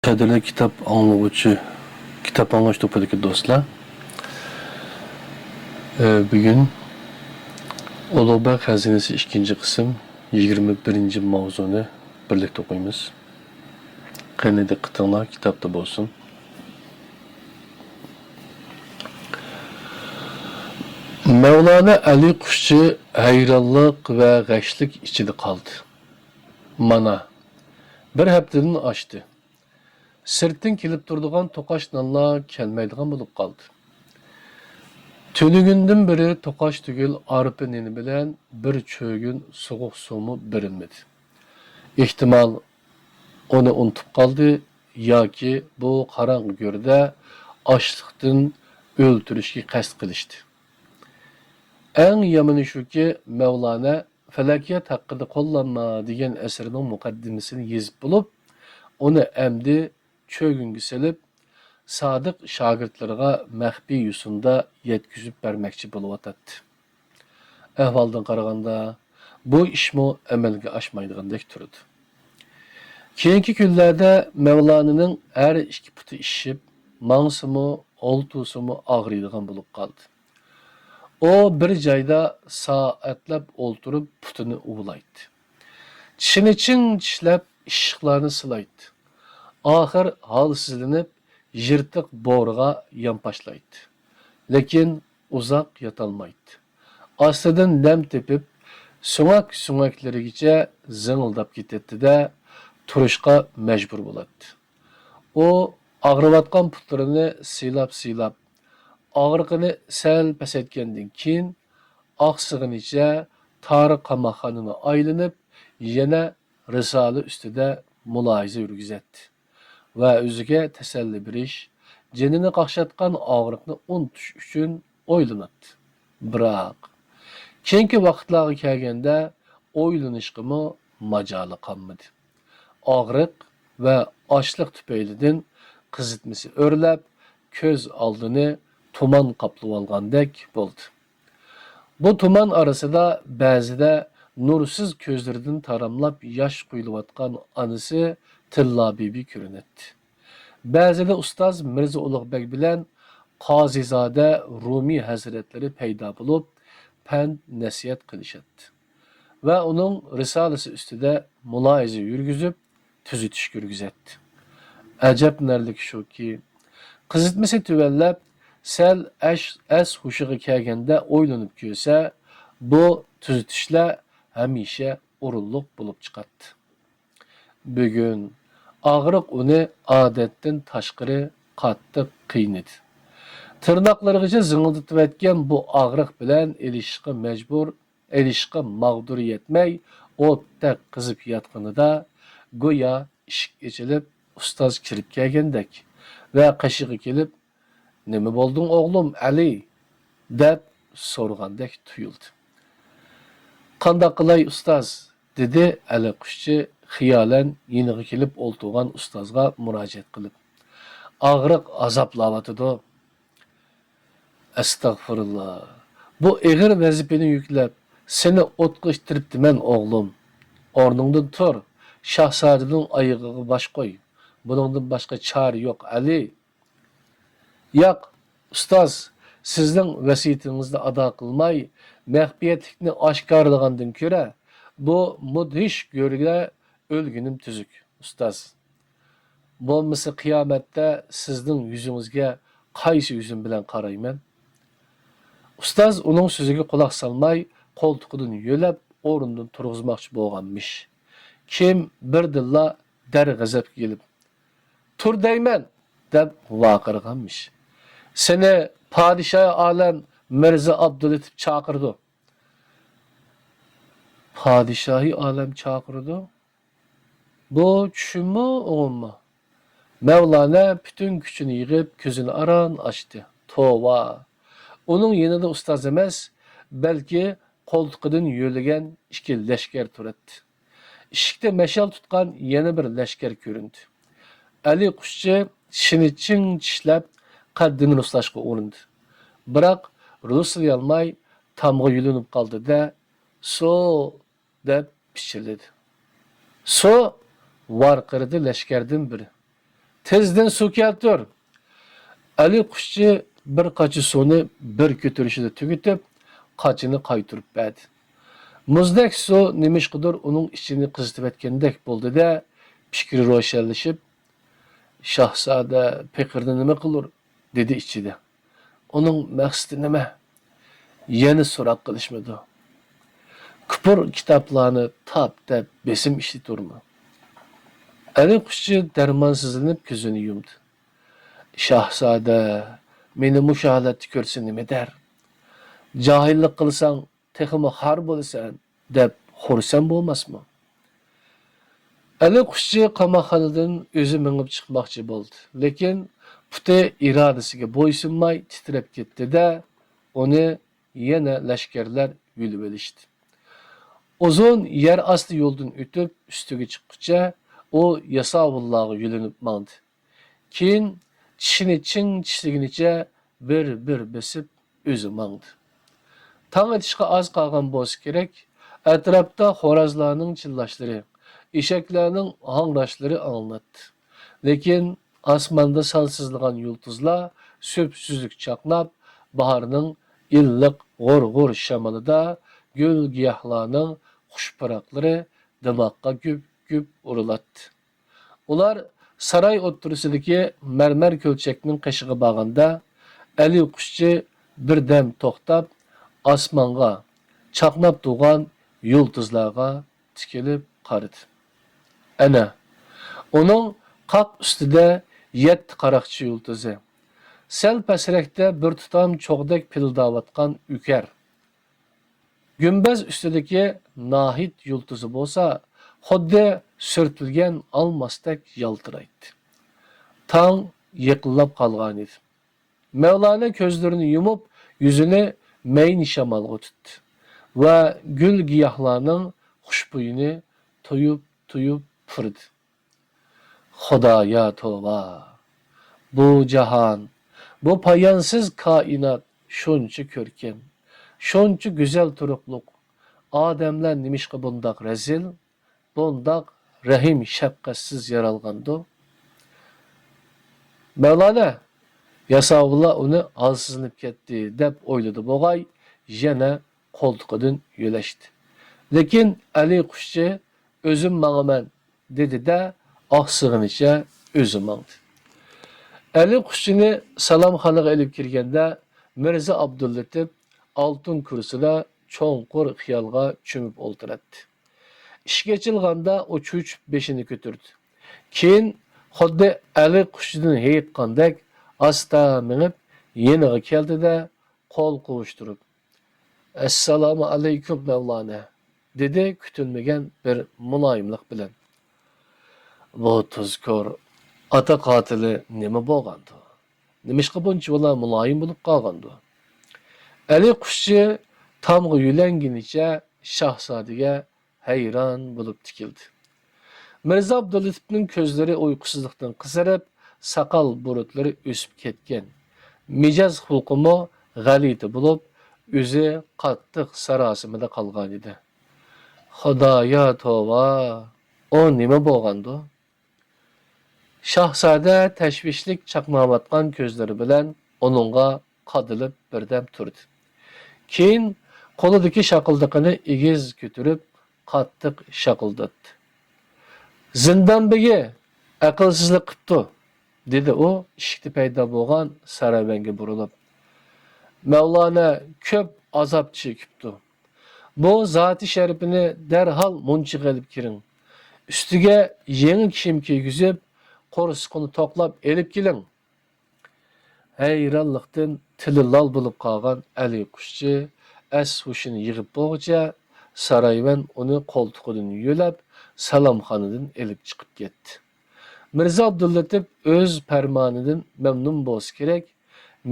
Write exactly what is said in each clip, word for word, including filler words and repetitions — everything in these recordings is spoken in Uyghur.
قەدىرلىك كىتاب ئاڭلىغۇچى، كىتاب ئاڭلاش توپىدىكى دوستلار، ئە، بۈگۈن ئۇلۇغبەگ خەزىنىسى ئىككىنچى قىسىم يىگىرمە بىرىنچى ماۋزۇنى بىرلىكتە ئوقۇيمىز. قېنى دىققىتىڭلار كىتابتا بولسۇن. مەۋلانا ئەلى قۇشچى ھەيرانلىق ۋە غەشلىك ئىچىدە قالدى. مانا، بىر ھەپتىدىن ئاشتى. سىرتتىن كېلىپ تۇرىدىغان توقاچ نانلار كەلمەيدىغان بولۇپ قالدى. تۈنۈگۈندىن بېرى توقاچ تۈگۈل ئارپا نېنى بىلەن بىر چۆگۈن سوغۇق سۇمۇ بېرىلمىدى. ئېھتىمال، ئۇنى ئۇنتۇپ قالدى ياكى بۇ قاراڭغۇ گۆردە ئاچلىقتىن ئۆلتۈرۈشكە قەست قىلىشتى. ئەڭ يامىنى شۇكى، مەۋلانا فەلەكىيات ھەققىدە قوللانما دېگەن ئەسىرىنىڭ مۇقەددىمىسىنى يېزىپ بولۇپ، ئۇنى ئەمدى چۆگۈنگە سېلىپ، سادىق شاگىرتلىرىغا مەخپىي يوسۇندا يەتكۈزۈپ بەرمەكچى بولۇۋاتاتتى. ئەھۋالدىن قارىغاندا، بۇ ئىشمۇ ئەمەلگە ئاشمايدىغاندەك تۇرىدۇ. كېيىنكى كۈنلەردە مەۋلانىنىڭ ھەر ئىككى پۇتى ئىششىپ، ماڭسىمۇ، ئولتۇرسىمۇ ئاغرىيدىغان بولۇپ قالدى. ئۇ بىر جايدا سائەتلەپ ئولتۇرۇپ پۇتىنى ئۇۋىلايتتى. چىشىنى چىڭ چىشلەپ ئىششىقلارنى سىلايتتى. ئاخىر ھالسىزلىنىپ يىرتىق بورىغا يانپاشلايتتى. لېكىن ئۇزاق ياتالمايتتى. ئاستىدىن نەم تېپىپ، سۆڭەك-سۆڭەكلىرىگىچە زىڭىلداپ كېتەتتى-دە، تۇرۇشقا مەجبۇر بولاتتى. ئۇ ئاغرىۋاتقان پۇتلىرىنى سىيلاپ-سىيلاپ، ئاغرىقىنى سەل پەسەيتكەندىن كېيىن، ئاقسىغىنىچە تار قاماقخانىنى ئايلىنىپ، يەنە رىسالە ئۈستىدە مۇلاھىزە يۈرگۈزەتتى ۋە ئۆزىگە تەسەللى بېرىش، جېنىنى قاقشاتقان ئاغرىقنى ئۇنتۇش ئۈچۈن ئويلىناتتى. بىراق، كېيىنكى ۋاقىتلارغا كەلگەندە، ئويلىنىشقىمۇ ماجالى قالمىدى. ئاغرىق ۋە ئاچلىق تۈپەيلىدىن قىزىتمىسى ئۆرلەپ، كۆز ئالدىنى تۇمان قاپلىۋالغاندەك بولدى. بۇ تۇمان ئارىسىدا بەزىدە نۇرسىز كۆزلىرىدىن تاراملاپ ياش قۇيۇلۇۋاتقان ئانىسى تىللا بىبى كۆرۈنەتتى. بەزىدە ئۇستاز مىرزا ئۇلۇغبەگ بىلەن قازىزادە رۇمىي ھەزرەتلىرى پەيدا بولۇپ، پەند-نەسىھەت قىلىشاتتى ۋە ئۇنىڭ رىسالىسى ئۈستىدە مۇلاھىزە يۈرگۈزۈپ، تۈزىتىش كىرگۈزەتتى. ئەجەبلىنەرلىكى شۇكى، قىزىتمىسى تۆۋەنلەپ، سەل ئەس-، ئەس-ھوشىغا كەلگەندە ئويلىنىپ كۆرسە، بۇ تۈزىتىشلەر ھەمىشە ئورۇنلۇق بولۇپ چىقاتتى. بۈگۈن ئاغرىق ئۇنى ئادەتتىن تاشقىرى قاتتىق قىينىدى. تىرناقلىرىغىچە زىڭىلدىتىۋەتكەن بۇ ئاغرىق بىلەن ئېلىشىشقا مەجبۇر، ئېلىشىشقا ماغدۇرى يەتمەي، ئوتتەك قىزىپ ياتقىنىدا، گويا ئىشىك ئېچىلىپ، ئۇستاز كىرىپ كەلگەندەك ۋە قېشىغا كېلىپ، «نېمە بولدۇڭ ئوغلۇم، ئەلى؟» دەپ سورىغاندەك تۇيۇلدى. «قانداق قىلاي، ئۇستاز؟» دېدى ئەلى قۇشچى خىيالەن يېنىغا كېلىپ ئولتۇرغان ئۇستازغا مۇراجىئەت قىلىپ. «ئاغرىق ئازابلاۋاتىدۇ.» «ئەستەغپۇرۇللا! بۇ ئېغىر ۋەزىپىنى يۈكلەپ، سېنى ئوتقا ئىتتىرىپتىمەن، ئوغلۇم. ئورنۇڭدىن تۇر، شاھزادىنىڭ ئايىغىغا باش قوي. بۇنىڭدىن باشقا چارە يوق، ئەلى.» «ياق، ئۇستاز، سىزنىڭ ۋەسىيىتىڭىزنى ئادا قىلماي، مەخپىيەتلىكنى ئاشكارىلىغاندىن كۆرە، بۇ مۇدھىش گۆرگە ئۆلگىنىم تۈزۈك، ئۇستاز. بولمىسا قىيامەتتە سىزنىڭ يۈزىڭىزگە قايسى يۈزۈم بىلەن قارايمەن؟» ئۇستاز ئۇنىڭ سۆزىگە قۇلاق سالماي، قولتۇقىدىن يۆلەپ ئورنىدىن تۇرغۇزماقچى بولغانمىش. كىم بىردىنلا دەر غەزەپكە كېلىپ، «تۇر دەيمەن!» دەپ ۋارقىرىغانمىش. «سېنى پادىشاھى ئالەم مىرزا ئابدۇللىتىپ چاقىرىدۇ.» «پادىشاھى ئالەم چاقىرىدۇ.» بۇ چۈشۈممۇ، ئوڭۇممۇ؟ مەۋلانا پۈتۈن كۈچىنى يىغىپ، كۆزىنى ئاران ئاچتى. توۋا! ئۇنىڭ يېنىدا ئۇستاز ئەمەس، بەلكى قولتۇقىدىن يۆلىگەن ئىككى لەشكەر تۇراتتى. ئىشىكتە مەشئەل تۇتقان يەنە بىر لەشكەر كۆرۈندى. ئەلى قۇشچى چىشىنى چىڭ چىشلەپ، قەددىنى رۇسلاشقا ئۇرۇندى. بىراق رۇسلىيالماي تامغا يۆلىنىپ قالدى-دە، «سو!» دەپ پىچىرلىدى. «سو!» ۋارقىرىدى لەشكەردىن بىرى. تېزدىن سۇ كەلتۈر!» ئەلى قۇشچى بىر قاچا سۇنى بىر كۆتۈرۈشىدە تۈگىتىپ، قاچىنى قايتۇرۇپ بەردى. مۇزدەك سۇ نېمىشقىدۇر ئۇنىڭ ئىچىنى قىزىتىۋەتكەندەك بولدى-دە، پىكرى روشەنلىشىپ، «شاھزادە پېقىرنى نېمە قىلۇر؟» دېدى ئىچىدە. «ئۇنىڭ مەقسىتى نېمە؟ يەنە سوراق قىلىشمىدۇ؟ كۇپۇر كىتابلارنى تاپ دەپ بېسىم ئىشلىتۇرمۇ؟» ئەلى قۇشچى دەرمانسىزلىنىپ كۆزىنى يۇمدى. «شاھزادە مېنى مۇشۇ ھالەتتە كۆرسە نېمە دەر؟ جاھىللىق قىلساڭ تېخىمۇ خار بولىسەن» دەپ خورسەن بولماسمۇ؟ ئەلى قۇشچى قاماقخانىدىن ئۆزى مېڭىپ چىقماقچى بولدى، لېكىن پۇتى ئىرادىسىگە بويسۇنماي تىترەپ كەتتى-دە، ئۇنى يەنە لەشكەرلەر يۆلىۋېلىشتى. ئۇزۇن يەر ئاستى يولدىن ئۆتۈپ، ئۈستىگە چىققۇچە ئۇ ياساۋۇللارغا يۆلىنىپ ماڭدى. كېيىن چىشىنى چىڭ چىشلىگىنىچە بىر-بىر بېسىپ ئۆزى ماڭدى. تاڭ ئېتىشقا ئاز قالغان بولسا كېرەك، ئەتراپتا خورازلارنىڭ چىللاشلىرى، ئېشەكلەرنىڭ ھاڭراشلىرى ئاڭلىناتتى. لېكىن ئاسماندا سانسىزلىغان يۇلتۇزلار سۈپسۈزۈك چاقناپ، باھارنىڭ ئىللىق غۇر-غۇر شامىلىدا گۈل-گىياھلارنىڭ خۇش پۇراقلىرى دىماغقا گۈپ-گۈپ ئۇرۇلاتتى. ئۇلار ساراي ئوتتۇرىسىدىكى مەرمەر كۆلچەكنىڭ قېشىغا بارغاندا، ئەلى قۇشچى بىردەم توختاپ، ئاسمانغا، چاقناپ تۇرغان يۇلتۇزلارغا تىكىلىپ قارىدى. ئەنە، ئۇنىڭ قاق ئۈستىدە يەتتە قاراقچى يۇلتۇزى، سەل پەسرەكتە بىر تۇتام چوغدەك پىلىلداۋاتقان ئۆكەر. گۈمبەز ئۈستىدىكى ناھىد يۇلتۇزى بولسا، خۇددى سۈرتۈلگەن ئالماستەك يالتىرايتتى. تاڭ يېقىنلاپ قالغانىدى. مەۋلانا كۆزلىرىنى يۇمۇپ، يۈزىنى مەينە شامالغا تۇتتى ۋە گۈل-گىياھلارنىڭ خۇشبۇيىنى تۇيۇپ-تۇيۇپ پۇرىدى. خۇدايا توۋا! بۇ جاھان، بۇ پايانسىز كائىنات شۇنچە كۆركەم، شۇنچە گۈزەل تۇرۇقلۇق، ئادەملەر نېمىشقا بۇنداق رەزىل، بۇنداق رەھىم-شەپقەتسىز يارالغاندۇ؟ مەۋلانا، ياساۋۇللار ئۇنى ھالسىزلىنىپ كەتتى، دەپ ئويلىدى بوغاي، يەنە قولتۇقىدىن يۆلەشتى. لېكىن ئەلى قۇشچى، «ئۆزۈم ماڭىمەن» دېدى-دە، ئاقسىغىنىچە ئۆزى ماڭدى. ئەلى قۇشچىنى سالامخانىغا ئېلىپ كىرگەندە، مىرزا ئابدۇللىتىپ ئالتۇن كۇرسىدا چوڭقۇر خىيالغا چۆمۈپ ئولتۇراتتى. ئىشىك ئېچىلغاندا ئۇ چۆچۈپ بېشىنى كۆتۈردى. كېيىن خۇددى ئەلى قۇشچىدىن ھېيىققاندەك ئاستا مېڭىپ يېنىغا كەلدى-دە، قول قوۋۇشتۇرۇپ، «ئەسسالامۇ ئەلەيكۇم، مەۋلانا!» دېدى كۈتۈلمىگەن بىر مۇلايىملىق بىلەن. «بۇ تۇزكور ئاتا قاتىلى نېمە بولغاندۇ؟ نېمىشقا بۇنچىۋالا مۇلايىم بولۇپ قالغاندۇ؟» ئەلى قۇشچى تامغا يۆلەنگىنىچە شاھزادىگە ھەيران بولۇپ تىكىلدى. مىرزا ئابدۇللىتىپنىڭ كۆزلىرى ئۇيقۇسىزلىقتىن قىزىرىپ، ساقال بۇرۇتلىرى ئۆسۈپ كەتكەن. مىجەز خۇلقىمۇ غەلىتە بولۇپ، ئۆزى قاتتىق ساراسىمىدە قالغانىدى. «خۇدايا توۋا! ئۇ نېمە بولغاندۇ؟» شاھزادە تەشۋىشلىك چاقناۋاتقان كۆزلىرى بىلەن ئۇنىڭغا قادىلىپ بىردەم تۇردى. كېيىن قولىدىكى شاقىلدىقىنى ئېگىز كۆتۈرۈپ، قاتتىق شاقىلداتتى. «زىندان بېگى ئەقىلسىزلىك قىپتۇ!» دېدى ئۇ ئىشىكتە پەيدا بولغان ساراۋەنگە بۇرۇلۇپ. «مەۋلانا كۆپ ئازاب چېكىپتۇ. بۇ زاتى شەرىپىنى دەرھال مۇنچىغا ئېلىپ كىرىڭ. ئۈستىگە يېڭى كىيىم كىيگۈزۈپ، قورسىقىنى توقلاپ ئېلىپ كېلىڭ.» ھەيرانلىقتىن تىلى لال بولۇپ قالغان ئەلى قۇشچى ئەس-ھوشىنى يىغىپ بولغۇچە، سارايۋەن ئۇنى قولتۇقىدىن يۆلەپ، سالامخانىدىن ئېلىپ چىقىپ كەتتى. مىرزا ئابدۇللىتىپ ئۆز پەرمانىدىن مەمنۇن بولسا كېرەك،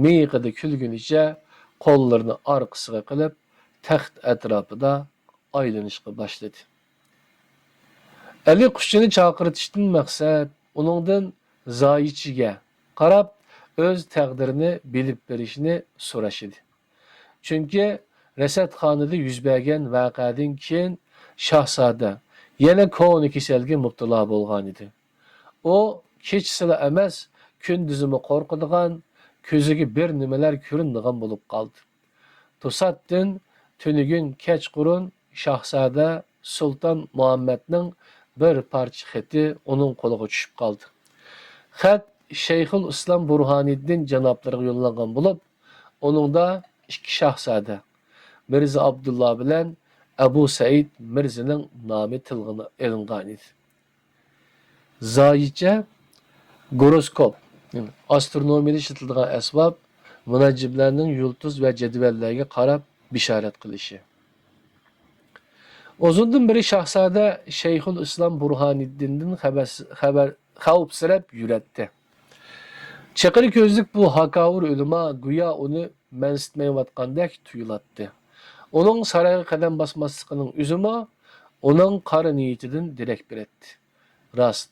مىيىقىدا كۈلگىنىچە قوللىرىنى ئارقىسىغا قىلىپ، تەخت ئەتراپىدا ئايلىنىشقا باشلىدى. ئەلى قۇشچىنى چاقىرتىشتىن مەقسەت ئۇنىڭدىن زايىچىگە قاراپ ئۆز تەقدىرىنى بىلىپ بېرىشنى سوراش ئىدى. چۈنكى رەسەتخانىدا يۈز بەرگەن ۋەقەدىن كېيىن شاھزادە يەنە كونا كېسەلگە مۇپتىلا بولغانىدى. ئۇ كېچىسىلا ئەمەس، كۈندۈزىمۇ قورقىدىغان، كۆزىگە بىر نېمىلەر كۆرۈنىدىغان بولۇپ قالدى. توساتتىن تۈنۈگۈن كەچقۇرۇن شاھزادە سۇلتان مۇھەممەدنىڭ بىر پارچە خېتى ئۇنىڭ قولىغا چۈشۈپ قالدى. خەت شەيخۇل ئىسلام بۇرھانىددىن جانابلىرىغا يوللانغان بولۇپ، ئۇنىڭدا ئىككى شاھزادە، مىرزا ئابدۇللا بىلەن ئەبۇ سەئىد مىرزىنىڭ نامى تىلغا ئېلىنغان ئىدى. زايىچە، گوروسكوپ، ئاسترونومىيەدە ئىشلىتىلىدىغان ئەسۋاب، مۇنەججىملەرنىڭ يۇلتۇز ۋە جەدۋەللەرگە قاراپ بېشارەت قىلىشى. ئۇزۇندىن بېرى شاھزادە شەيخۇل ئىسلام بۇرھانىددىندىن خەۋەرس-، خەۋەر، خەۋپسىرەپ يۈرەتتى. چېقىر كۆزلۈك بۇ ھاكاۋۇر ئۆلىما گويا ئۇنى مەنسىتمەيۋاتقاندەك تۇيۇلاتتى. ئۇنىڭ سارايغا قەدەم باسماسلىقىنىڭ ئۆزىمۇ ئۇنىڭ قارا نىيىتىدىن دېرەك بېرەتتى. راست،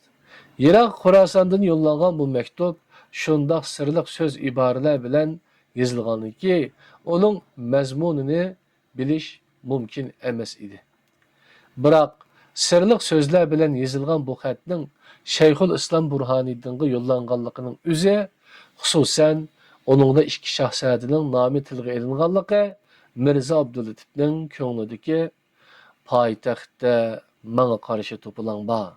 يىراق خوراساندىن يوللانغان بۇ مەكتۇپ شۇنداق سىرلىق سۆز ئىبارىلەر بىلەن يېزىلغانكى، ئۇنىڭ مەزمۇنىنى بىلىش مۇمكىن ئەمەس ئىدى. بىراق، سىرلىق سۆزلەر بىلەن يېزىلغان بۇ خەتنىڭ شەيخۇل ئىسلام بۇرھانىددىنغا يوللانغانلىقىنىڭ ئۆزى، خۇسۇسەن، ئۇنىڭدا ئىككى شاھزادىنىڭ نامى تىلغا ئېلىنغانلىقى مىرزا ئابدۇللېتىپنىڭ كۆڭلىدىكى «پايتەختتە ماڭا قارشى توپىلاڭ بار»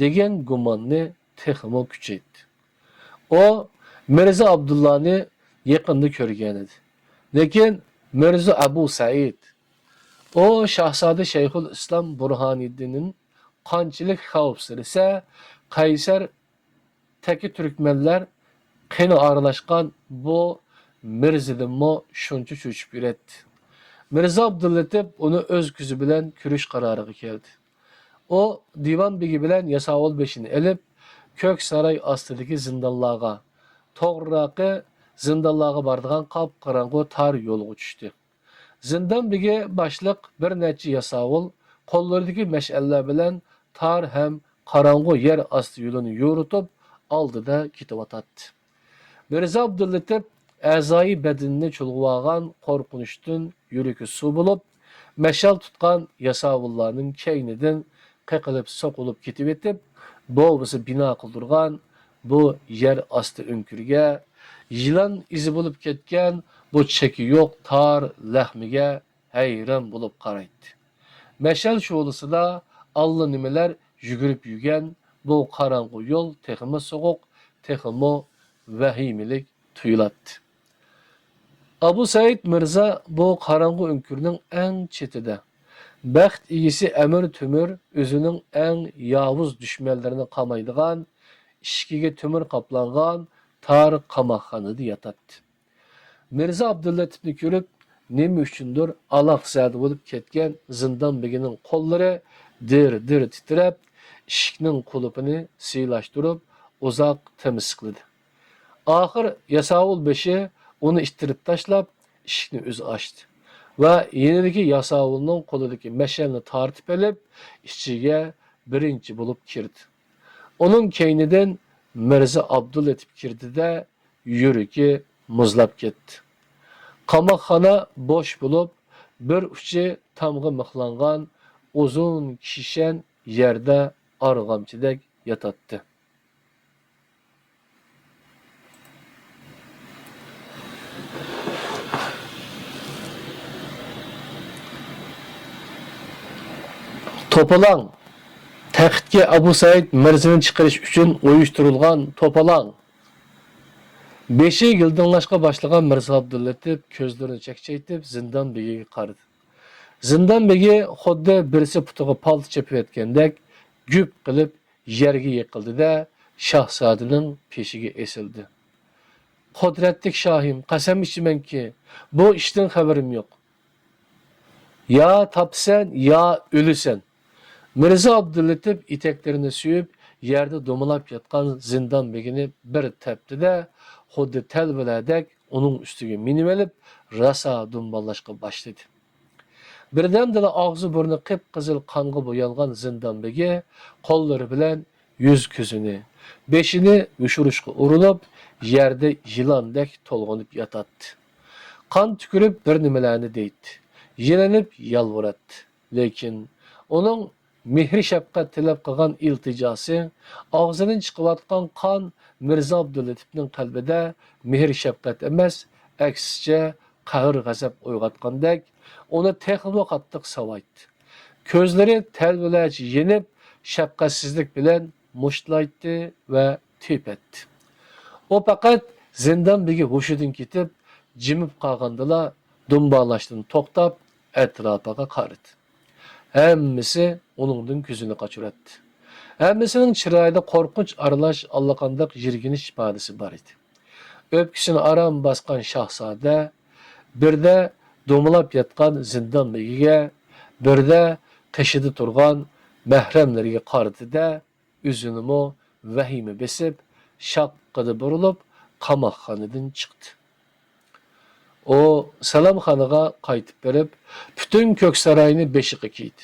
دېگەن گۇماننى تېخىمۇ كۈچەيتتى. ئۇ مىرزا ئابدۇللانى يېقىندا كۆرگەنىدى. لېكىن مىرزا ئەبۇ سەئىد، ئۇ شاھزادە شەيخۇل ئىسلام بۇرھانىددىندىن قانچىلىك خەۋپسىرىسە، قەيسەر تەكى تۈركمەنلەر قېنى ئارىلاشقان بۇ مىرزىدىنمۇ شۇنچە چۆچۈپ يۈرەتتى. مىرزا ئابدۇللېتىپ ئۇنى ئۆز كۆزى بىلەن كۆرۈش قارارىغا كەلدى. ئۇ دىۋان بېگى بىلەن ياساۋۇل بېشىنى ئېلىپ، كۆك ساراي ئاستىدىكى زىندانلارغا، توغرىراقى زىندانلارغا بارىدىغان قاپقاراڭغۇ تار يولغا چۈشتى. زىندان بېگى باشلىق بىر نەچچە ياساۋۇل قوللىرىدىكى مەشئەللەر بىلەن تار ھەم قاراڭغۇ يەر ئاستى يولىنى يورۇتۇپ، ئالدىدا كېتىۋاتاتتى. مىرزا ئابدۇللېتىپ ئەزايى بەدىنىنى چۇلغىۋالغان قورقۇنچتىن يۈرىكى سۇ بولۇپ، مەشئەل تۇتقان ياساۋۇللارنىڭ كەينىدىن قېقىلىپ سوقۇلۇپ كېتىۋېتىپ، بوۋىسى بىنا قىلدۇرغان بۇ يەر ئاستى ئۆڭكۈرگە، يىلان ئىزى بولۇپ كەتكەن بۇ چېكى يوق تار لەخمىگە ھەيران بولۇپ قارايتتى. مەشئەل شولىسىدا ئاللىنېمىلەر يۈگۈرۈپ يۈرگەن بۇ قاراڭغۇ يول تېخىمۇ سوغۇق، تېخىمۇ ۋەھىمىلىك تۇيۇلاتتى. ئابۇ سەئىد مىرزا بۇ قاراڭغۇ ئۆڭكۈرنىڭ ئەڭ چېتىدە، بەخت ئىگىسى ئەمىر تۆمۈر ئۆزىنىڭ ئەڭ ياۋۇز دۈشمەنلىرىنى قامايدىغان، ئىشىكىگە تۆمۈر قاپلانغان تار قاماقخانىدا ياتاتتى. مىرزا ئابدۇللەتىپنى كۆرۈپ، نېمە ئۈچۈندۇر ئالاقزادە بولۇپ كەتكەن زىندان بېگىنىڭ قوللىرى دىر-دىر تىترەپ، ئىشىكنىڭ قۇلۇپىنى سىيلاشتۇرۇپ، ئۇزاق تېمىسلىدى. ئاخىر ياساۋۇل بېشى ئۇنى ئىتتىرىپ تاشلاپ، ئىشىكنى ئۆزى ئاچتى ۋە يېنىدىكى ياساۋۇلنىڭ قولىدىكى مەشئەلنى تارتىپ ئېلىپ، ئىچىگە بىرىنچى بولۇپ كىردى. ئۇنىڭ كەينىدىن مىرزا ئابدۇللېتىپ كىردى-دە، يۈرىكى مۇزلاپ كەتتى. قاماقخانا بوش بولۇپ، بىر ئۇچى تامغا مىخلانغان ئۇزۇن كىشەن يەردە ئارغامچىدەك ياتاتتى. توپىلاڭ، تەختكە ئەبۇ سەئىد مىرزىنى چىقىرىش ئۈچۈن ئۇيۇشتۇرۇلغان توپىلاڭ. بېشى يىلتىڭلاشقا باشلىغان مىرزا ئابدۇللېتىپ كۆزلىرىنى چەكچەيتىپ زىندان بېگىگە قارىدى. زىندان بېگى خۇددى بىرسى پۇتىغا پالتا چېپىۋەتكەندەك گۈپ قىلىپ يەرگە يىقىلدى-دە، شاھزادىنىڭ پېشىگە ئېسىلدى. قۇدرەتلىك شاھىم، قەسەم ئىچىمەنكى، بۇ ئىشتىن خەۋىرىم يوق. يا تاپىسەن، يا ئۆلىسەن. مىرزا ئابدۇللېتىپ ئېتەكلىرىنى سۆيۈپ، يەردە دومىلاپ ياتقان زىندان بېگىنى بىر تەپتى-دە، خۇددى تەلۋىلەردەك ئۇنىڭ ئۈستىگە مىنىۋېلىپ، راسا دۇمباللاشقا باشلىدى. بىردەمدىلا ئاغزى-بۇرنى قىپقىزىل قانغا بويالغان زىندان بېگى قوللىرى بىلەن يۈز-كۆزىنى، بېشىنى يوشۇرۇشقا ئۇرۇنۇپ، يەردە يىلاندەك تولغىنىپ ياتاتتى. قان تۈكۈرۈپ بىر نېمىلەرنى دەيتتى، يېلىنىپ يالۋۇراتتى. لېكىن ئۇنىڭ مېھىر-شەپقەت تىلەپ قىلغان ئىلتىجاسى، ئاغزىدىن چىقىۋاتقان قان مىرزا ئابدۇللېتىپنىڭ قەلبىدە مېھىر-شەپقەت ئەمەس، ئەكسىچە قەھر-غەزەپ ئويغاتقاندەك، ئۇنى تېخىمۇ قاتتىق ساۋايتتى. كۆزلىرى تەلۋىلەرچە يېنىپ، شەپقەتسىزلىك بىلەن مۇشتلايتتى ۋە تېپەتتى. ئۇ پەقەت زىندان بېگى ھوشىدىن كېتىپ، جىمىپ قالغاندىلا، دۇمبالاشتىن توختاپ، ئەتراپىغا قارىدى. ھەممىسى ئۇنىڭدىن كۆزىنى قاچۇراتتى. ھەممىسىنىڭ چىرايىدا قورقۇنچ ئارىلاش ئاللىقانداق يىرگىنىش ئىپادىسى بار ئىدى. ئۆپكىسىنى ئاران باسقان شاھزادە بىردە دومىلاپ ياتقان زىندان بېگىگە، بىردە قېشىدا تۇرغان مەھرەملىرىگە قارىدى-دە، ئۆزىنىمۇ ۋەھىمە بېسىپ، شاققىدە بۇرۇلۇپ، قاماقخانىدىن چىقتى. ئۇ سالامخانىغا قايتىپ بېرىپ، پۈتۈن كۆكساراينى بېشىغا كىيدى.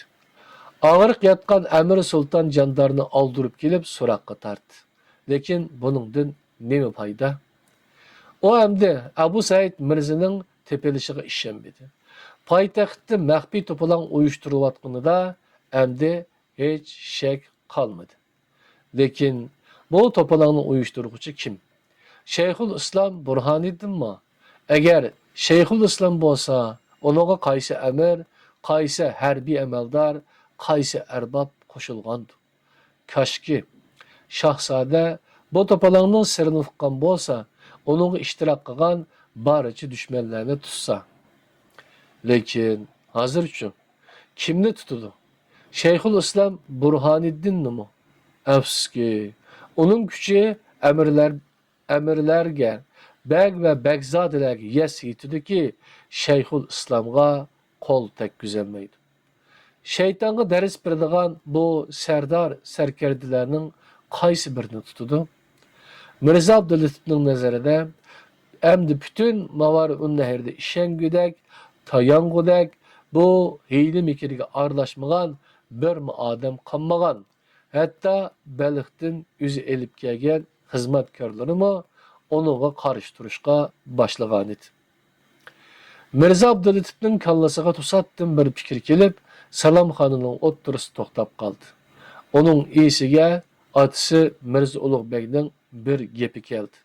ئاغرىق ياتقان ئەمىر سۇلتان جاندارنى ئالدۇرۇپ كېلىپ سوراققا تارتتى. لېكىن بۇنىڭدىن نېمە پايدا؟ ئۇ ئەمدى ئەبۇ سەئىد مىرزىنىڭ تېپىلىشىغا ئىشەنمىدى. پايتەختتە مەخپىي توپىلاڭ ئۇيۇشتۇرۇلۇۋاتقىنىدا ئەمدى ھېچ شەك قالمىدى. لېكىن بۇ توپىلاڭنى ئۇيۇشتۇرغۇچى كىم؟ شەيخۇل ئىسلام بۇرھانىددىنمۇ؟ ئەگەر شەيخۇل ئىسلام بولسا، ئۇنىڭغا قايسى ئەمىر، قايسى ھەربىي ئەمەلدار، قايسى ئەرباب قوشۇلغاندۇ؟ كاشكى، شاھزادە بۇ توپىلاڭنىڭ سىرىنى ئۇققان بولسا، ئۇنىڭغا ئىشتىراك قىلغان بارچە دۈشمەنلەرنى تۇتسا. لېكىن ھازىرچۇ؟ كىمنى تۇتىدۇ؟ شەيخۇل ئىسلام بۇرھانىددىننىمۇ؟ ئەپسۇسكى، ئۇنىڭ كۈچى ئەمىرلەر، ئەمىرلەرگە، بەگ ۋە بەگزادىلەرگە يەس يېتىدۇكى، شەيخۇل ئىسلامغا قول تەگكۈزەلمەيدۇ. شەيتانغا دەرس بېرىدىغان بۇ سەردار سەركەردىلەرنىڭ قايسى بىرىنى تۇتىدۇ؟ مىرزا ئابدۇللېتىپنىڭ نەزىرىدە، ئەمدى پۈتۈن ماۋارىئۇننەھرىدە ئىشەنگۈدەك، تايانغۇدەك، بۇ ھىيلە-مىكىرگە ئارىلاشمىغان بىرمۇ ئادەم قالمىغان. ھەتتا بەلختىن ئۆزى ئېلىپ كەلگەن خىزمەتكارلىرىمۇ ئۇنىڭغا قارشى تۇرۇشقا باشلىغانىدى. مىرزا ئابدۇللېتىپنىڭ كاللىسىغا توساتتىن بىر پىكىر كېلىپ، سالامخانىنىڭ ئوتتۇرىسىدا توختاپ قالدى. ئۇنىڭ ئېسىگە ئاتىسى مىرزا ئۇلۇغ بەگنىڭ بىر گېپى كەلدى.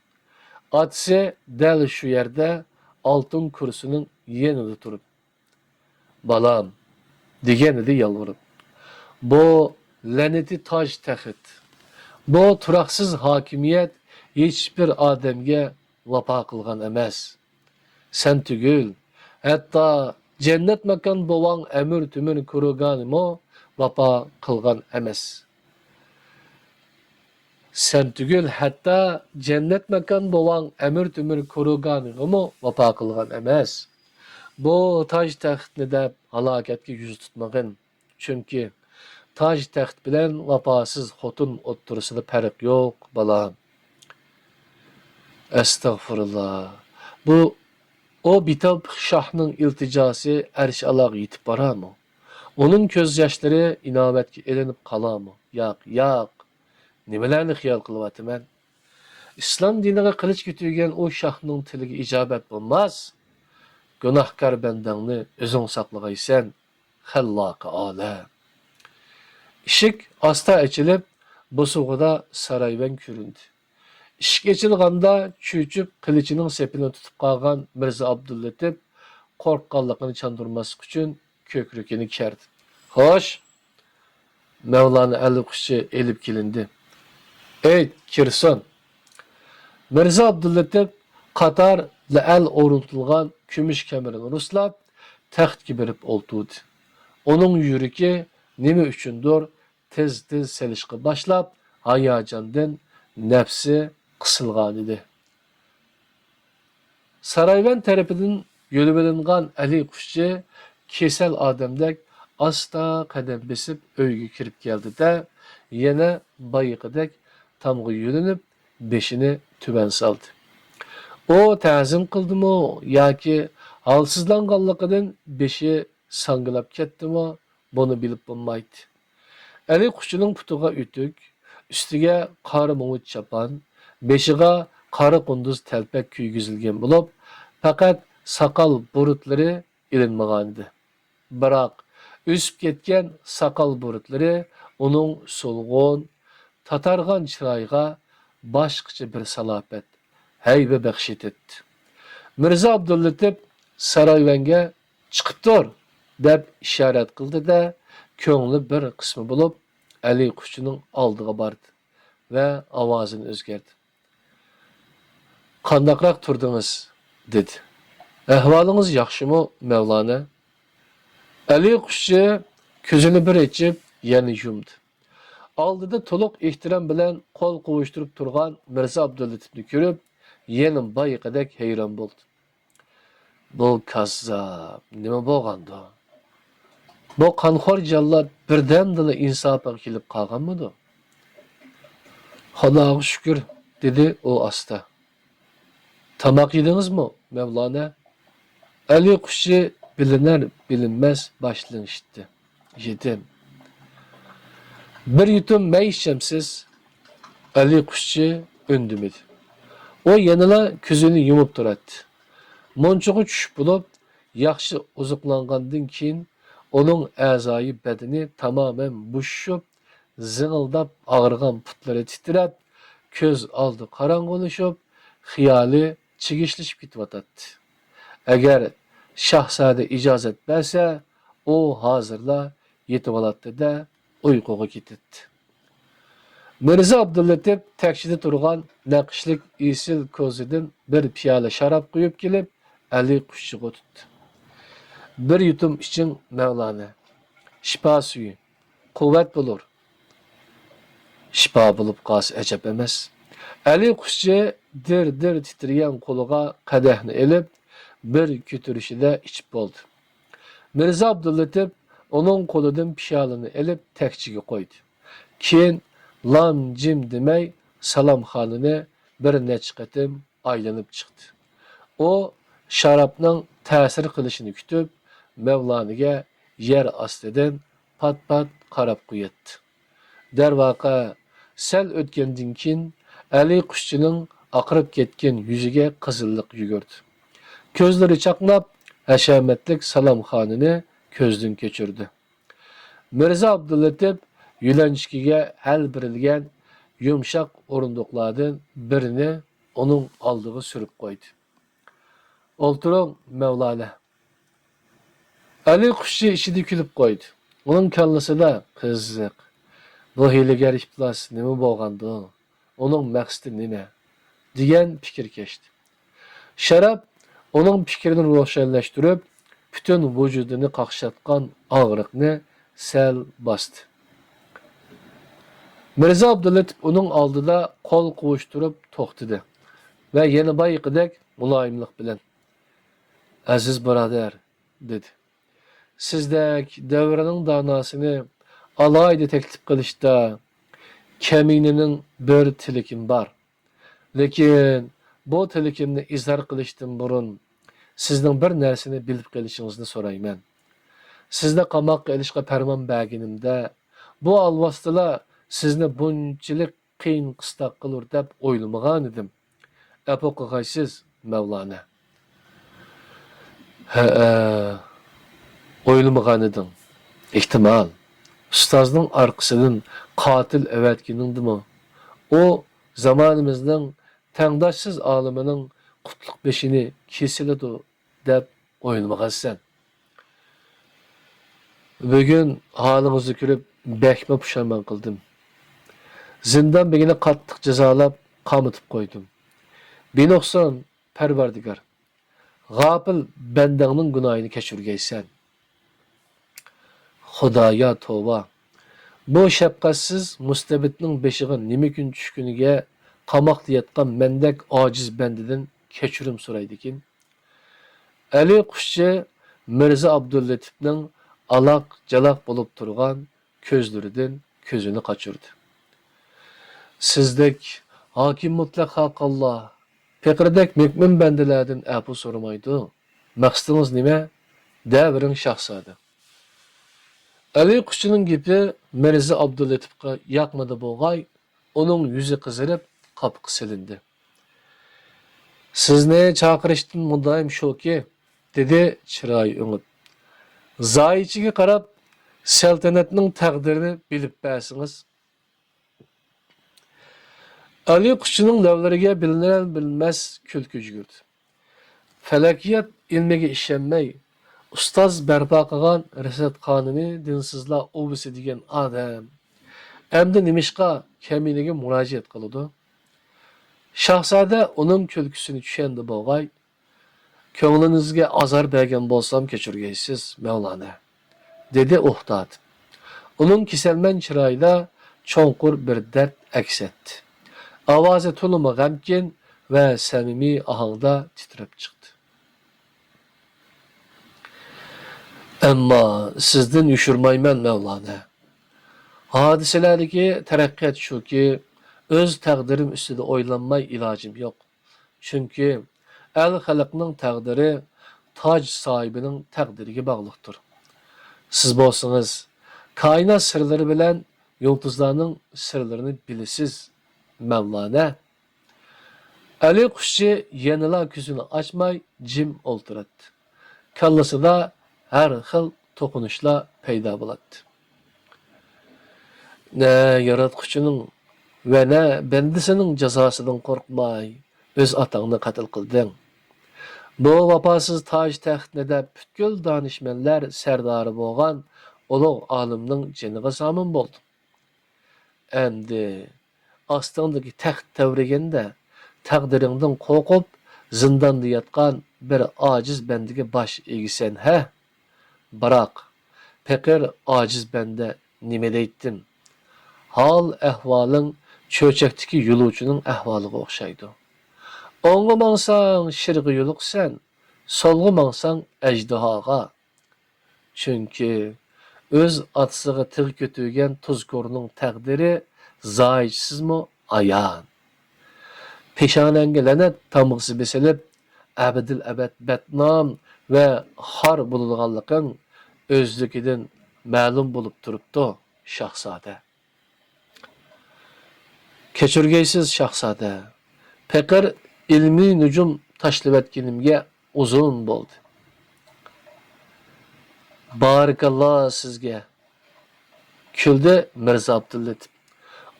ئاتىسى دەل شۇ يەردە ئالتۇن كۇرسىنىڭ يېنىدا تۇرۇپ، «بالام» دېگەنىدى يالۋۇرۇپ، «بۇ لەنىتى تاج تەخت، بۇ تۇراقسىز ھاكىمىيەت ھېچبىر ئادەمگە ۋاپا قىلغان ئەمەس. سەن تۈگۈل، ھەتتا جەننەت ماكان بوۋاڭ ئەمىر تۆمۈر كۇرۇگانىمۇ ۋاپا قىلغان ئەمەس. سەن تۈگۈل، ھەتتا جەننەت ماكان بوۋاڭ ئەمىر تۆمۈر كۇرۇگانىغىمۇ ۋاپا قىلغان ئەمەس. بۇ تاج تەختنى دەپ ھالاكەتكە يۈز تۇتمىغىن. چۈنكى تاج تەخت بىلەن ۋاپاسىز خوتۇن ئوتتۇرىسىدا پەرق يوق، بالام.» ئەستەغپۇرۇللا. بۇ، ئۇ بىتاپ شاھنىڭ ئىلتىجاسى ئەرش ئالاغا يېتىپ بارامۇ؟ ئۇنىڭ كۆز ياشلىرى ئىناۋەتكە ئېلىنىپ قالامۇ؟ ياق، ياق. نېمىلەرنى خىيال قىلىۋاتىمەن؟ ئىسلام دىنىغا قىلىچ كۆتۈرگەن ئۇ شاھنىڭ تىلىگە ئىجابەت بولماس. گۇناھكار بەندەڭنى ئۆزۈڭ ساقلىغايسەن، خەللاقى ئالەم. ئىشىك ئاستا ئېچىلىپ، بوسۇغىدا سارايۋەن كۆرۈندى. ئىشىك ئېچىلغاندا، چۆچۈپ قىلىچىنىڭ سېپىنى تۇتۇپ قالغان مىرزا ئابدۇللېتىپ قورققانلىقىنى چاندۇرماسلىق ئۈچۈن كۆكرىكىنى كەردى. «خوش!» مەۋلانا ئەلقۇشچى ئېلىپ كېلىندى. «ئېيت، كىرسۇن!» مىرزا ئابدۇللېتىپ قاتار لەئەل ئورنىتىلغان كۈمۈش كەمىرىنى رۇسلاپ، تەختكە بېرىپ ئولتۇردى. ئۇنىڭ يۈرىكى نېمە ئۈچۈندۇر تېز-تېز سېلىشقا باشلاپ، ھاياجاندىن نەپسى قىسىلغانىدى. سارايۋەن تەرىپىدىن يۆلىۋېلىنغان ئەلقۇشچى كېسەل ئادەمدەك ئاستا قەدەم بېسىپ ئۆيگە كىرىپ كەلدى-دە، يەنە بايىقىدەك تامغا يۆلىنىپ، بېشىنى تۆۋەن سالدى. ئۇ تەزىم قىلدىمۇ ياكى ھالسىزلانغانلىقىدىن بېشى ساڭگىلاپ كەتتىمۇ، بۇنى بىلىپ بولمايتتى. ئەلقۇشچىنىڭ پۇتىغا ئۆتۈك، ئۈستىگە قارا مۇڭۇچ چاپان، بېشىغا قارا قۇندۇز تەلپەك كىيگۈزۈلگەن بولۇپ، پەقەت ساقال بۇرۇتلىرى ئېلىنمىغانىدى. بىراق، ئۆسۈپ كەتكەن ساقال بۇرۇتلىرى ئۇنىڭ سولغۇن، تاتارغان چىرايىغا باشقىچە بىر سالاپەت، ھەيۋە بەخش ئېتەتتى. مىرزا ئابدۇللىتىپ سارايۋەنگە «چىقىپ تۇر!» دەپ ئىشارەت قىلدى-دە، كۆڭلى بىر قىسما بولۇپ، ئەلى قۇشچىنىڭ ئالدىغا باردى ۋە ئاۋازىنى ئۆزگەرتىپ، «قانداقراق تۇردىڭىز؟» دېدى. «ئەھۋالىڭىز ياخشىمۇ، مەۋلانە؟» ئەلى قۇشچى كۆزىنى بىر ئېچىپ، يەنە يۇمدى. ئالدىدا تولۇق ئېھتىرام بىلەن قول قوۋۇشتۇرۇپ تۇرغان مىرزا ئابدۇللىتىپنى كۆرۈپ، يەنە بايىقىدەك ھەيران بولدى. «بۇ كاززاپ نېمە بولغاندۇ؟ بۇ قانخور جاللات بىردەمدىلا ئىنساپىغا كېلىپ قالغانمىدۇ؟» «خۇداغا شۈكۈر»، دېدى ئۇ ئاستا. «تاماق يېدىڭىزمۇ، مەۋلانە؟» ئەلى قۇشچى بىلىنەر بىلىنمەس باش لىڭشىتتى. «يېدىم.» «بىر يۇتۇم مەي ئىچەمسىز؟» ئەلى قۇشچى ئۈندىمىدى. ئۇ يەنىلا كۆزىنى يۇمۇپ تۇراتتى. مۇنچىغا چۈشۈپ بولۇپ، ياخشى ئوزۇقلانغاندىن كېيىن ئۇنىڭ ئەزايى بەدىنى تامامەن بوشىشىپ، زىڭىلداپ ئاغرىغان پۇتلىرى تىترەپ، كۆز ئالدى قاراڭغۇلىشىپ، خىيالى چىگىشلىشىپ كېتىۋاتاتتى. ئەگەر شاھزادە ئىجازەت بەرسە، ئۇ ھازىرلا يېتىۋالاتتى-دە، ئۇيقۇغا كېتەتتى. مىرزا ئابدۇللىتىپ تەكچىدە تۇرغان نەقىشلىك ئېسىل كوزىدىن بىر پىيالە شاراب قۇيۇپ كېلىپ، ئەلى قۇشچىغا تۇتتى. «بىر يۇتۇم ئىچىڭ، مەۋلانە. شىپا سۈيى. قۇۋۋەت بولۇر.» «شىپا بولۇپ قالسا ئەجەب ئەمەس.» ئەلى قۇشچى دىر-دىر تىترىگەن قولىغا قەدەھنى ئېلىپ، بىر كۆتۈرۈشىدە ئىچىپ بولدى. مىرزا ئابدۇللىتىپ ئۇنىڭ قولىدىن پىيالىنى ئېلىپ تەكچىگە قويدى. كېيىن لام-جىم دېمەي سالامخانىنى بىر نەچچە قېتىم ئايلىنىپ چىقتى. ئۇ شارابنىڭ تەسىر قىلىشىنى كۈتۈپ، مەۋلانىگە يەر ئاستىدىن پات-پات قاراپ قوياتتى. دەرۋەقە، سەل ئۆتكەندىن كېيىن ئەلى قۇشچىنىڭ ئاقىرىپ كەتكەن يۈزىگە قىزىللىق يۈگۈردى. كۆزلىرى چاقناپ، ھەشەمەتلىك سالامخانىنى كۆزدىن كەچۈردى. مىرزا ئابدۇللىتىپ يۆلەنچۈكىگە ھەل بېرىلگەن يۇمشاق ئورۇندۇقلاردىن بىرىنى ئۇنىڭ ئالدىغا سۈرۈپ قويدى. «ئولتۇرۇڭ، مەۋلانە.» ئەلى قۇشچى ئىچىدە كۈلۈپ قويدى. ئۇنىڭ كاللىسىدا، «قىزىق، بۇ ھىيلىگەر ئىپلاس نېمە بولغاندۇ؟ ئۇنىڭ مەقسىتى نېمە؟» دېگەن پىكىر كەچتى. شاراب ئۇنىڭ پىكرىنى روشەنلەشتۈرۈپ، پۈتۈن ۋۇجۇدىنى قاقشاتقان ئاغرىقنى سەل باستى. مىرزا ئابدۇللىتىپ ئۇنىڭ ئالدىدا قول قوۋۇشتۇرۇپ توختىدى ۋە يەنە بايىقىدەك مۇلايىملىق بىلەن، «ئەزىز بۇرادەر»، دېدى. «سىزدەك دەۋرنىڭ داناسىنى ئالاھىدە تەكلىپ قىلىشتا كەمىنىنىڭ بىر تىلىكىم بار. لېكىن بۇ تىلىكىمنى ئىزھار قىلىشتىن بۇرۇن، سىزنىڭ بىر نەرسىنى بىلىپ قېلىشىڭىزنى سورايمەن. سىزنى قاماققا ئېلىشقا پەرمان بەرگىنىمدە، بۇ ئالۋاستىلار سىزنى بۇنچىلىك قىيىن قىستاق قىلۇر دەپ ئويلىمىغانىدىم. ئەپۇ قىلغايسىز، مەۋلانە.» «ھەئە، ئويلىمىغانىدىڭ. ئېھتىمال، ئۇستازنىڭ ئارقىسىدىن قاتىل ئەۋەتكىنىڭدىمۇ؟ ئۇ زامانىمىزنىڭ تەڭداشسىز ئالىمىنىڭ قۇتلۇق بېشىنى كېسىلىدۇ دەپ ئويلىمىغانسەن. بۈگۈن ھالىڭىزنى كۆرۈپ بەكمۇ پۇشايمان قىلدىم. زىندان بېگىنى قاتتىق جازالاپ، قامىتىپ قويدۇم. بىنۇقسان پەرۋەردىگار، غاپىل بەندەڭنىڭ گۇناھىنى كەچۈرگەيسەن.» «خۇدايا توۋا! بۇ شەپقەتسىز مۇستەبىتنىڭ بېشىغا نېمە كۈن چۈشكىنىگە قاماقتا ياتقان مەندەك ئاجىز بەندىدىن كەچۈرۈم سورايدىكىن.» ئەلى قۇشچى مىرزا ئابدۇللېتىپنىڭ ئالاق-جالاق بولۇپ تۇرغان كۆزلىرىدىن كۆزىنى قاچۇردى. «سىزدەك ھاكىم مۇتلەق خاقانلار، پېقىردەك مۆمىن بەندىلەردىن ئەپۇ سورىمايدۇ. مەقسىتىڭىز نېمە؟ دەۋېرىڭ، شاھزادە.» ئەلى قۇشچىنىڭ گېپى مىرزا ئابدۇللېتىپقا ياقمىدى بولغاي، ئۇنىڭ يۈزى قىزىرىپ، قاپىقى سېلىندى. «سىزنى چاقىرىشتىن مۇددىئايىم شۇكى»، دېدى چىرايى ئۆڭۈپ. زايىچىگە قاراپ، سەلتەنەتنىڭ تەقدىرىنى بىلىپ بەرسىڭىز. ئەلى قۇشچىنىڭ لەۋلىرىگە بىلىنەر-بىلىنمەس كۈلكە يۈگۈردى. پەلەكىيات ئىلمىگە ئىشەنمەي، ئۇستاز بەرپا قىلغان رەسەتخانىنى دىنسىزلار ئوبىسى دېگەن ئادەم ئەمدى نېمىشقا كەمىنىگە مۇراجىئەت قىلىدۇ؟ شاھزادە ئۇنىڭ كۈلكىسىنى چۈشەندى بولغاي، كۆڭلىڭىزگە ئازار بەرگەن بولسام كەچۈرگەيسىز، مەۋلانا، دېدى ئۇھ تارتىپ. ئۇنىڭ كېسەلمەن چىرايىدا چوڭقۇر بىر دەرد ئەكس ئەتتى. ئاۋازى تولىمۇ غەمكىن ۋە سەمىمىي ئاھاڭدا تىترەپ چىقتى. ئەمما سىزدىن يوشۇرمايمەن، مەۋلانا. ھادىسىلەردىكى تەرەققىيات شۇكى، ئۆز تەقدىرىم ئۈستىدە ئويلانماي ئىلاجىم يوق. چۈنكى ئەل-خەلقنىڭ تەقدىرى تاج ساھىبىنىڭ تەقدىرىگە باغلىقتۇر. سىز بولسىڭىز، كائىنات سىرلىرى بىلەن يۇلتۇزلارنىڭ سىرلىرىنى بىلىسىز، مەۋلانا. ئەلى قۇشچى يەنىلا كۆزىنى ئاچماي جىم ئولتۇراتتى. كاللىسىدا ھەر خىل توقۇنۇشلار پەيدا بولاتتى. نە ياراتقۇچىنىڭ ۋە نە بەندىسىنىڭ جازاسىدىن قورقماي، ئۆز ئاتاڭنى قەتل قىلدىڭ. بۇ ۋاپاسىز تاج تەختنى دەپ پۈتكۈل دانىشمەنلەر سەردارى بولغان ئۇلۇغ ئالىمنىڭ جېنىغا زامىن بولدۇڭ. ئەمدى ئاستىڭدىكى تەخت تەۋرىگەندە، تەقدىرىڭدىن قورقۇپ، زىنداندا ياتقان بىر ئاجىز بەندىگە باش ئېگىسەن ھە؟ بىراق، پېقىر ئاجىز بەندە نېمە دەيتتىم؟ ھال-ئەھۋالىڭ چۆچەكتىكى يولۇچىنىڭ ئەھۋالىغا ئوخشايدۇ. ئوڭغا ماڭساڭ شىرغا يولۇقىسەن، سولغا ماڭساڭ ئەجدىھاغا. چۈنكى ئۆز ئاتىسىغا تىغ كۆتۈرگەن تۇزكورنىڭ تەقدىرى زاھىتسىزمۇ ئايان. پېشانەڭگە لەنەت تامغىسى بېسىلىپ، ئەبەدىل ئەبەد بەتنام ۋە خار بولىدىغانلىقىڭ ئۆزلۈكىدىن مەلۇم بولۇپ تۇرۇپتۇ، شاھزادە. كەچۈرگەيسىز، شاھزادە. پېقىر ئىلمىي نۇجۇم تاشلىۋەتكىنىمگە ئۇزۇن بولدى. بارىكاللا سىزگە، كۈلدى مىرزا ئابدۇللېتىپ.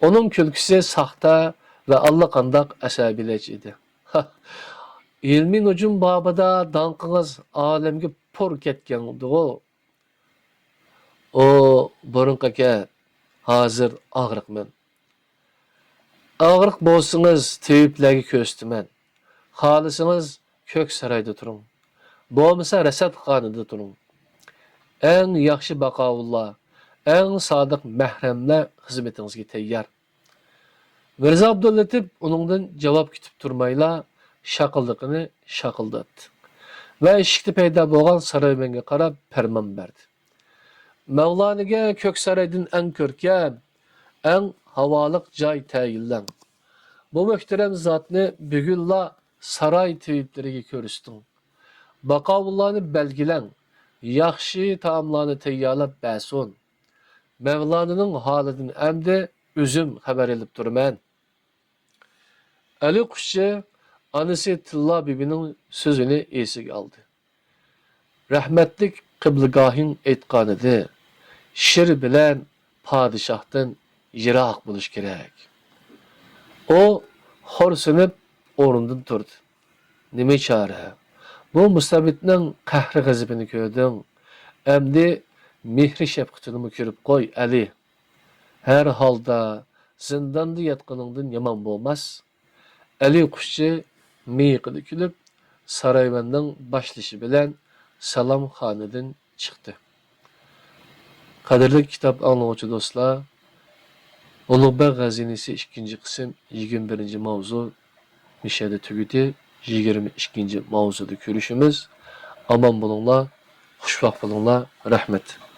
ئۇنىڭ كۈلكىسى ساختا ۋە ئاللىقانداق ئەسەبىيلەش ئىدى. ئىلمىي نۇجۇم بابىدا داڭقىڭىز ئالەمگە پۇر كەتكەنىدىغۇ. ئۇ بۇرۇنقى ئەكەت، ھازىر ئاغرىقمەن. ئاغرىق بولسىڭىز تېۋىپلەرگە كۆرسىتىمەن. خالىسىڭىز كۆك سارايدا تۇرۇڭ. بولمىسا رەسەتخانىدا تۇرۇڭ. ئەڭ ياخشى باقاۋۇللار، ئەڭ سادىق مەھرەملەر خىزمىتىڭىزگە تەييار. مىرزا ئابدۇللېتىپ ئۇنىڭدىن جاۋاب كۈتۈپ تۇرمايلا شاقىلدىقىنى شاقىلداتتى ۋە ئىشىكتە پەيدا بولغان سارايمەنگە قاراپ پەرمان بەردى. مەۋلانىگە كۆك سارايدىن ئەڭ كۆركەم، ئەڭ ھاۋالىق جاي تەيىنلەڭ. بۇ مۆھتەرەم زاتنى بۈگۈنلا ساراي تېۋىپلىرىگە كۆرسىتىڭ. باقاۋۇللارنى بەلگىلەڭ، ياخشى تائاملارنى تەييارلاپ بەرسۇن. مەۋلانىنىڭ ھالىدىن ئەمدى ئۆزۈم خەۋەر ئېلىپ تۇرىمەن. ئەلى قۇشچى ئانىسى تىللا بىبىنىڭ سۆزىنى ئېسىگە ئالدى. رەھمەتلىك قىبلىگاھىڭ ئېيتقانىدى، شىر بىلەن پادىشاھتىن يىراق بولۇش كېرەك. ئۇ خورسىنىپ ئورنىدىن تۇردى. نېمە چارە؟ بۇ مۇستەبىتنىڭ قەھرى-غەزىپىنى كۆردۈڭ. ئەمدى مېھرى-شەپقىتىنىمۇ كۆرۈپ قوي، ئەلى. ھەر ھالدا زىنداندا ياتقىنىڭدىن يامان بولماس. ئەلى قۇشچى مىيىقىدا كۈلۈپ، سارايمەننىڭ باشلىشى بىلەن سالامخانىدىن چىقتى. قەدىرلىك كىتاب ئاڭلىغۇچى دوستلار، ئۇلۇغبەگ غەزىنىسى ئىككىنچى قىسىم يىگىرمە بىرىنچى ماۋزۇ مۇشۇ يەردە تۈگىدى. يىگىرمە ئىككىنچى ماۋزۇدا كۆرۈشىمىز. ئامان بولۇڭلار، خۇشۋاق بولۇڭلار. رەھمەت.